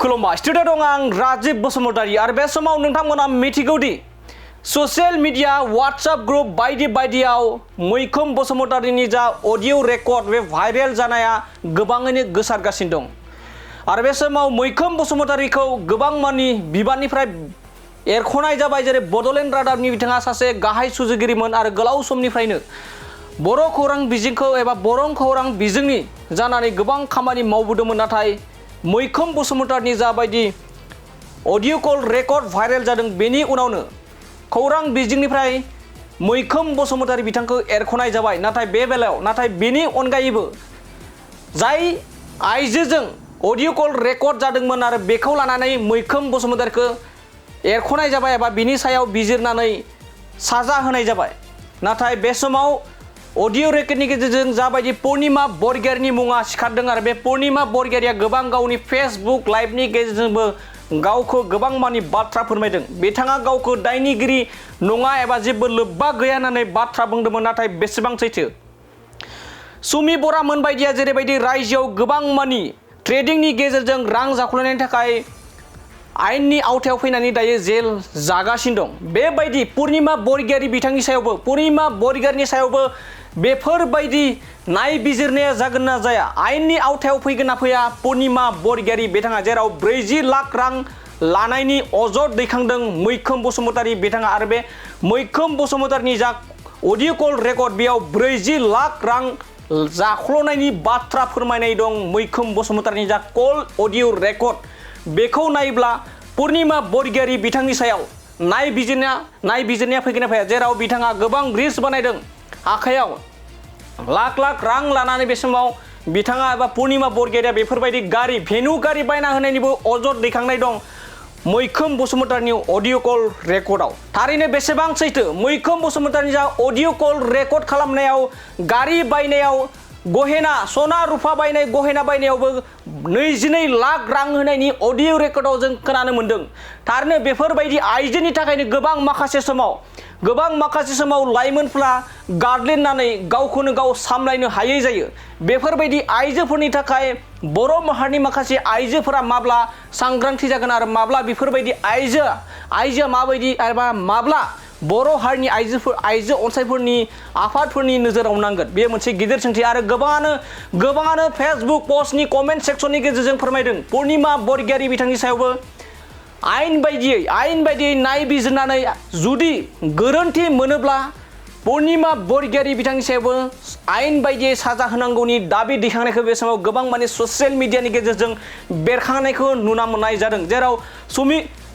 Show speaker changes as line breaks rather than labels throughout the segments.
खुलुमबाय स्टुडिअ दं आं राजिब बसुमतारी आरो बे समाव नोंथांमोना मिथिगौदि ससियेल मिडिया WhatsApp ग्रुप बायदि बायदियाव मैखोम बसुमतारीनि जा अडिअ रेकर्ड बे भाइरेल जानाया गोबाङैनो गोसारगासिनो दं आरो बे समाव मैखोम बसुमतारीखौ गोबां मानि बिबाननिफ्राय एरख'नाय जाबाय जेरै बड'लेण्ड रादाबनि बिथाङा सासे गाहाय सुजुगिरिमोन आरो गोलाव समनिफ्रायनो बर' खौरां बिजोंखौ एबा बर' खौरां बिजोंनि जानानै गोबां खामानि मावबोदोंमोन नाथाय मैखोम बसुमतारीनि जाबायदि अडिअ कल रेकर्ड भाइरेल जादों बेनि उनावनो खौरां बिजोंनिफ्राय मैखोम बसुमतारी बिथांखौ एरख'नाय जाबाय नाथाय बे बेलायाव बेनि अनगायैबो जाय आइजोजों अडिअ कल रेकर्ड जादोंमोन आरो बेखौ लानानै मैखोम बसुमतारीखौ एरख'नाय जाबाय एबा बिनि सायाव बिजिरनानै साजा होनाय जाबाय नाथाय बे समाव अडिअ रेकर्डनि गेजेरजों जाबायदि पुर्णिमा बरगयारीनि मुङा सिखारदों आरो बे पुर्णिमा बरगयारीया गोबां गावनि फेसबुक लाइभनि गेजेरजोंबो गावखौ गोबां मानि बाथ्रा फोरमायदों बिथाङा गावखौ दायनिगिरि नङा एबा जेबो लोब्बा गैया होननानै बाथ्रा बुंदोंमोन नाथाय बेसेबां सैथो सुमि बरामोन बायदिया जेरैबायदि रायजोआव गोबां मानि ट्रेडिंनि गेजेरजों रां जाख्ल'नायनि थाखाय आयेननि आवथायाव फैनानै दायो जेल जागासिनो दं बेबायदि पुर्णिमा बरगयारी बिथांनि सायावबो पुर्णिमा बरगयारीनि सायावबो बेफोरबायदि नायबिजिरनाया जागोन ना जाया आयेननि आवथायाव फैगोन ना फैया पुर्णिमा बरगयारी बिथाङा जेराव 40 लाख रां लानायनि अजद दैखांदों मैखोम बसुमतारी बिथाङा आरो बे मैखोम बसुमतारीनि जा अडिअ कल रेकर्ड बेयाव 40 लाख रां जाख्ल'नायनि बाथ्रा फोरमायनाय दं मैखोम बसुमतारीनि जा कल अडिअ रेकर्ड बेखौ नायोब्ला पुर्णिमा बरगयारी बिथांनि सायाव नायबिजिरनाया फैगोन ना फैया जेराव बिथाङा गोबां रिल्स बानायदों आखायाव लाख लाख रां लानानै बे समाव बिथाङा एबा पुर्णिमा बरगयारीया बेफोरबायदि गारि भेनु गारि बायना होनायनिबो अजद दैखांनाय दं मैखोम बसुमतारीनि अडिअ कल रेकर्डआव थारैनो बेसेबां सैथो मैखोम बसुमतारीनि जा अडिअ कल रेकर्ड खालामनायाव गारि बायनायाव गहेना सना रुफा बायनाय गहेना बायनायावबो 22 लाख रां होनायनि अडिअ रेकर्डआव जों खोनानो मोन्दों थारैनो बेफोरबायदि आइजोनि थाखायनो गोबां माखासे समाव लाइमोनफ्रा गादलिननानै गावखौनो गाव सामलायनो हायै जायो बेफोरबायदि आइजोफोरनि थाखाय बर' माहारिनि माखासे आइजोफोरा माब्ला सांग्रांथि जागोन आरो माब्ला बेफोरबायदि आइजोआ माबायदि एबा माब्ला बर' हारिनि आइजो अनसायफोरनि आफादफोरनि नोजोराव नांगोन बेयो मोनसे गिदिर सोंथि आरो गोबाङानो फेसबुक पस्टनि कमेन्ट सेक्सननि गेजेरजों फोरमायदों पुर्णिमा बरगयारी बिथांनि सायावबो आयेन बायदियै नायबिजिरनानै जुदि गोरोन्थि मोनोब्ला पुर्णिमा बरगयारी बिथांनि सायावबो आयेन बायदियै साजा होनांगौनि दाबि दैखांनायखौ बे समाव गोबां माने ससियेल मिडियानि गेजेरजों बेरखांनायखौ नुनो मोननाय जादों जेराव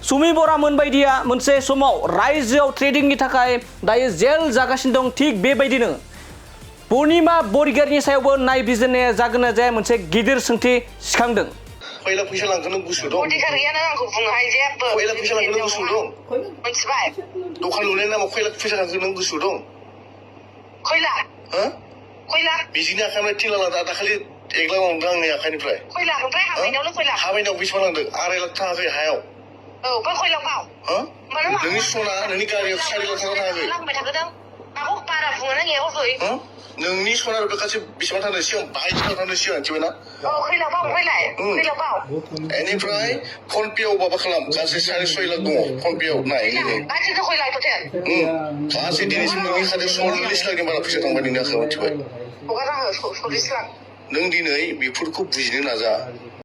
सुमि बरामोन बायदिया मोनसे समाव रायजोआव ट्रेडिंनि थाखाय दायो जेल जागासिनो दं थिग बेबायदिनो पुर्णिमा बरगयारीनि सायावबो नायबिजिरनाया जागोन ना जाया मोनसे गिदिर सोंथि सिखांदों
खयला फैसा लांगोन नों गुसु दं
अधिकारियानो आंखौ बुंनो हायो जेबो
खयला फैसा लांगोन नों गुसु दं
मिथिबाय
दखान लुनायनि नामाव खयला फैसा लांगोन नों गुसु दं
खयला बिजिनि
आखाइनिफ्राय थिला लादा दाखालि 1 लाख मोनदों आंनि आखाइनिफ्राय
खयला ओमफ्राय
हाबायनायाव बेसेबां लांदों 2.5 लाख थाङाखै हायाव
औ बा खयला बाव
नोंनि सना नोंनि गारियाव 4 लाख थाङाखै
लांबाय थागोन माखौ बारा बुङो नों एवखै
नोंनि सना रुपा गासै बेसेबां थांदों सिगां 22 थांदों सिगां मिथिबायना
औ खयला बाव खयला बाव
बेनिफ्राय फन पेआव माबा खालाम गासै 6.5 लाख दङ फन पेआव नाय
गासैबो खयला टटेल
गासै दिनैसिम नोंनि खाथियाव 40 लाखनि बारा फैसा थांबाय नोंनि आखायाव मिथिबाय
हगार आङो 40 लाख
नों दिनै बेफोरखौ बुजिनो नाजा